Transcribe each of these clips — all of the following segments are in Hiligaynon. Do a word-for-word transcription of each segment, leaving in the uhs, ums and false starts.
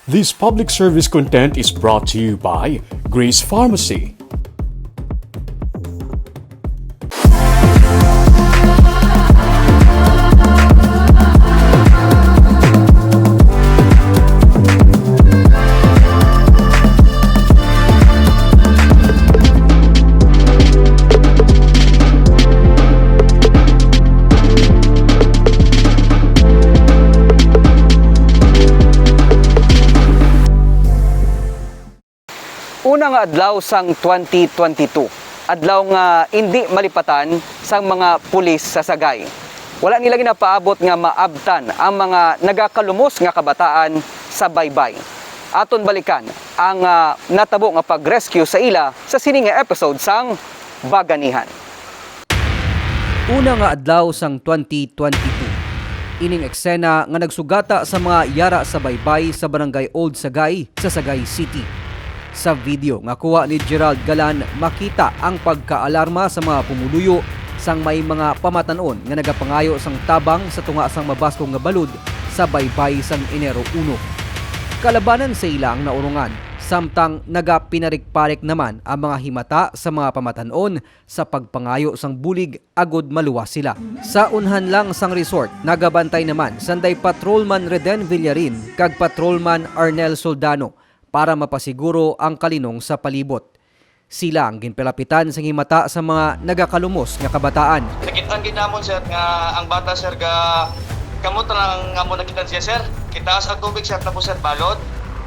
This public service content is brought to you by Grace Pharmacy. Una nga adlaw sang twenty twenty-two, adlaw nga indi malipatan sang mga pulis sa Sagay. Wala nila ginapaabot nga maabtan ang mga nagakalumos nga kabataan sa Baybay. Aton balikan ang, ah, natabo nga pag-rescue sa ila sa sini nga episode sang Baganihan. Una nga adlaw sang twenty twenty-two. Ining eksena nga nagsugata sa mga yara sa Baybay sa Barangay Old Sagay sa Sagay City. Sa video nga kuha ni Gerald Galan, makita ang pagkaalarma sa mga pumuluyo sang may mga pamatan-on nga nagapangayo sang tabang sa tunga sang mabaskog nga balod sa Baybay sang Enero uno. Kalabanan sa ila ang naurungan, samtang nagapinarik-parik naman ang mga himata sa mga pamatan-on sa pagpangayo sang bulig agud maluwas sila. Sa unhan lang sang resort, nagabantay naman sanday Patrolman Reden Villarin kag Patrolman Arnel Soldano para mapasiguro ang kalinong sa palibot. Sila ang ginpalapitan sang himata sa mga nagakalumos nga kabataan. Nakit-an gid namon, sir, nga ang bata, sir, ga-, kamot lang ang amon nakit-an siya, sir. Kitaas ang tubig, sir, tapos, sir, balod.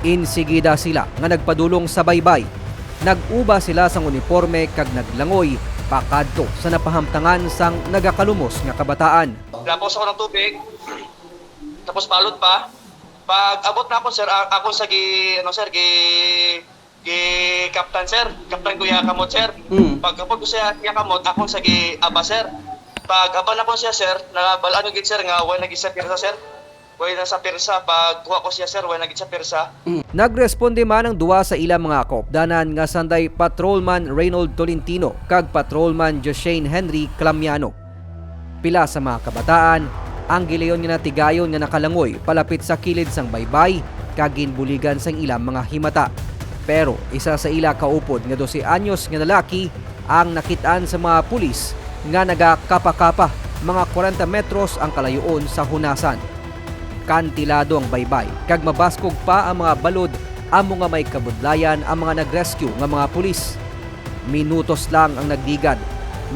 Insigida sila nga nagpadulong sa Baybay. Nag-uba sila sang uniporme kag naglangoy pakadto sa napahamtangan sang nagakalumos nga kabataan. Lapos ako ng tubig, tapos balod pa. Pag abot na ako, sir, a-, ako sa gi-, ano, sir, gi-, gi-, captain, sir. Captain ko iya kamot, sir. Mm. Pag abot ko siya, iya kamot, ako sa gi-aba, sir. Pag aba na ko siya, sir, nabal-an ko gid, sir, nga way na gid siya pirsa, sir. Way na sa pirsa. Pag kuha ko siya, sir, way na gid siya pirsa. Mm. Nagresponde man ang duha sa ilang mga kaupdanan nga sanday Patrolman Reynold Tolentino kag Patrolman Joshane Henry Clamiano. Pila sa mga kabataan ang gilayon nga natigayon nga nakalangoy palapit sa kilid sang Baybay kag ginbuligan sang ilang mga himata. Pero isa sa ila kaupod nga dose anyos nga lalaki ang nakit-an sa mga pulis nga nagakapa-kapa mga kwarenta metros ang kalayoon sa hunasan. Kantilado ang Baybay kag mabaskog pa ang mga balod, amo nga may kabudlayan ang mga nag-rescue nga mga pulis. Minutos lang ang nagligad,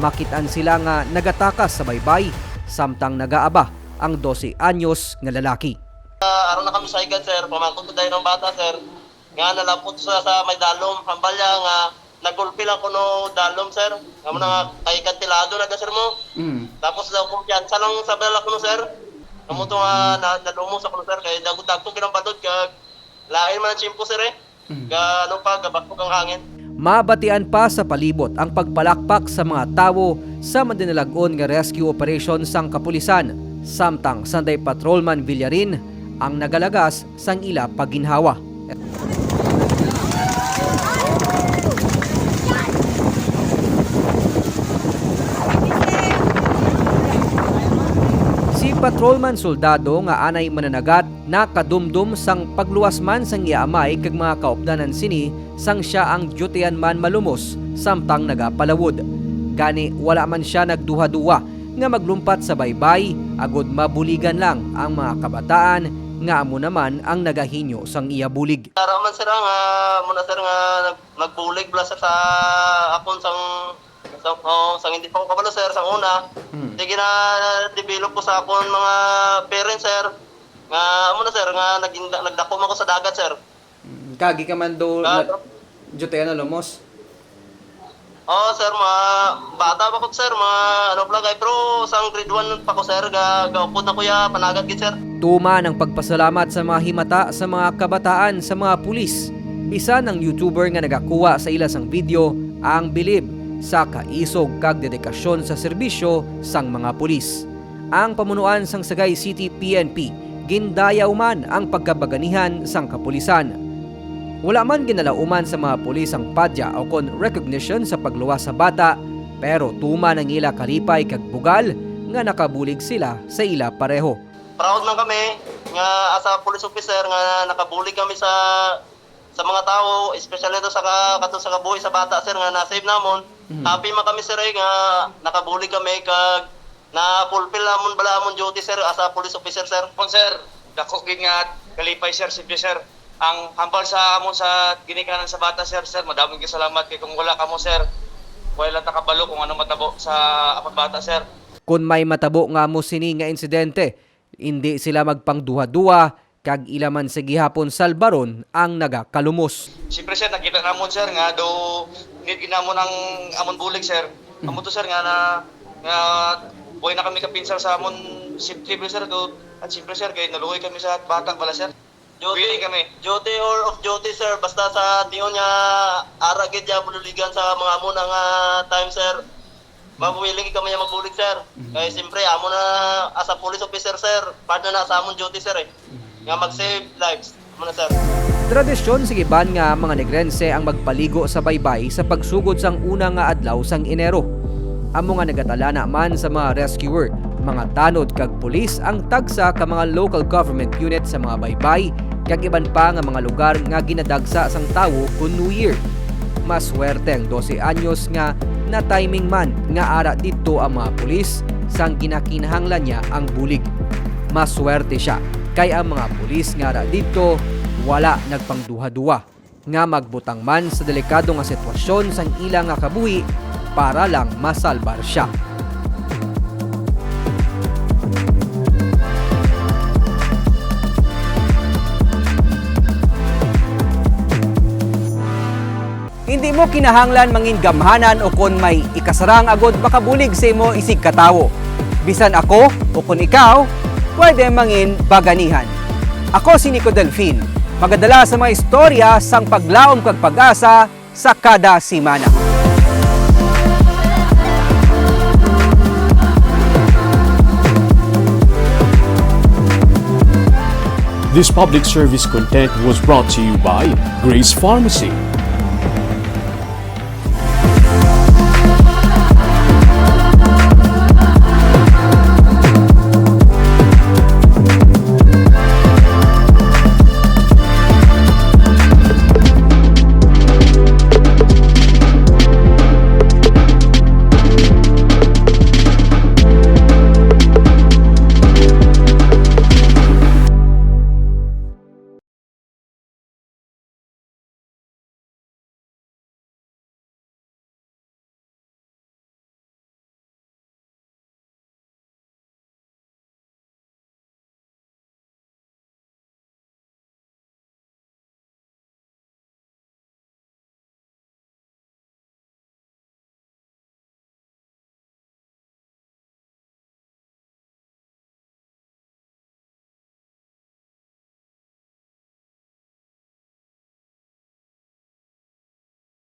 makit-an sila nga nagatakas sa Baybay, samtang nagaaba ang dose anyos nga lalaki. Ah, aron na kami sa igad, sir. Pamangkot ko dahil ng bata, sir, nga nalapot sa, sa may dalom. Hambal niya nga nagulpi lang kuno dalom, sir. Amo na nga, kay kantilado na ga, sir, mo. Mm. Tapos daw, kumpiyansa lang sa bala kuno, sir. Amo to nga, na, nalumos ako, sir. Kay dagko-dagko ginambalod, kag lain man ang tiyempo, sir, eh. Mm. Ga, ano pa, gabakog ang hangin. Mabatian pa sa palibot ang pagpalakpak sa mga tawo sa madinalag-on nga rescue operation sang kapulisan, samtang sanday Patrolman Villarin ang nagalagas sang ila pagginhawa. Si Patrolman Soldado nga anay mananagat nakadumdom sang pagluwas man sang iya amay kag mga kaupdanan sini sang sia ang dyutihan man malumos samtang nagapalawod. Gani, wala man sia nagduha-duha nga maglumpat sa Baybay agod mabuligan lang ang mga kabataan nga amo naman ang nagahinyo sang iya bulig. Tara man, sir, nga muna, sir, nga nag-, nagbulig bala, sir, sa akon sang, sa, oh, sang hindi pa ko kabalo, sir, sang una. Hmm. Sige na, develop ko sa akon mga parents, sir, nga amo na, sir, nga naging, nagdako man ko sa dagat, sir. Mm, kagi ka man do Ka- na, Jute, ano, lumos? Oo, sir, mga bata pa ko, sir, mga ano pa lang, pero sang grade one pa ko, sir, ga-, gaupod na ko ya, panagat gid, sir. Tuman ang pagpasalamat sa mga himata sa mga kabataan sa mga pulis. Bisan ang YouTuber nga nagakuha sa ila sang video ang bilib sa kaisog kag dedikasyon sa serbisyo sang mga pulis. Ang pamunuan sang Sagay City P N P gindayaw man ang pagkabaganihan sang kapulisan. Wala man ginalauman sa mga pulis ang padya o kon recognition sa pagluwas sa bata, pero tuman ang ila kalipay kag bugal nga nakabulig sila sa ila pareho. Proud man kami nga as a police officer nga nakabulig kami sa sa mga tawo, especially to sa ka, kato sa kabuhi sa bata, sir, nga na-save namon. Mhm. Happy man kami, sir, eh, nga nakabulig kami kag na-fulfill namon bala amon duty, sir, as a police officer, sir. Pon, sir, dako gid nga kalipay, sir, siyempre, sir. Ang hambal sa amon sa ginikanan sa bata, sir, sir, madamo gid salamat kay kung wala kamo, sir, wala lang ta kabalo kung ano matabo sa akon bata, sir. Kon may matabo nga amo sini nga insidente, indi sila magpangduha-duha kag ila man sa gihapon salbaron ang nagakalumos. Siyempre, sir, nakita namon, sir, nga do need gid namon ang amon bulig, sir. Amo to, sir, nga na, nga buhay na kami kapinsar sa amon safety, sir, do, at siyempre, sir, kay naluoy kami sa bata bala, sir. Duty, Willing kami. Duty or off duty, sir. Basta sa tion nga ara gid ya buligan sa mga amo na nga time, sir. Mabuwiling kami ya magbulig, sir. Mhm. Kay siyempre, amo na as a police officer, sir. Part na na sa amon duty, sir, eh. Mhm. Nga mag-save lives. Amo na, sir. Tradisyon sa iban nga mga Negrense ang magpaligo sa baybay sa pagsugod sang una nga adlaw sang Enero. Amo nga nagatalana man sa mga rescuer, mga tanod kag pulis ang tagsa ka mga local government unit sa mga baybay kag iban pa nga mga lugar nga ginadagsa sang tawo kon New Year. Maswerte ang dose anyos nga na-timing man nga ara didto ang mga pulis sang ginakinahanglan niya ang bulig. Maswerte sia kay ang mga pulis nga ara didto wala nagpangduha-duha nga magbutang man sa delikado nga sitwasyon sang ila nga kabuhi para lang masalbar sia. Hindi mo kinahanglan mangin gamhanan o kon may ikasarang agod makabulig sa imo isig ka tawo. Bisan ako o kon ikaw, pwede mangin baganihan. Ako si Nico Delfin, magadala sa mga istorya sang paglaom kag pag-asa sa kada semana. This public service content was brought to you by Grace Pharmacy.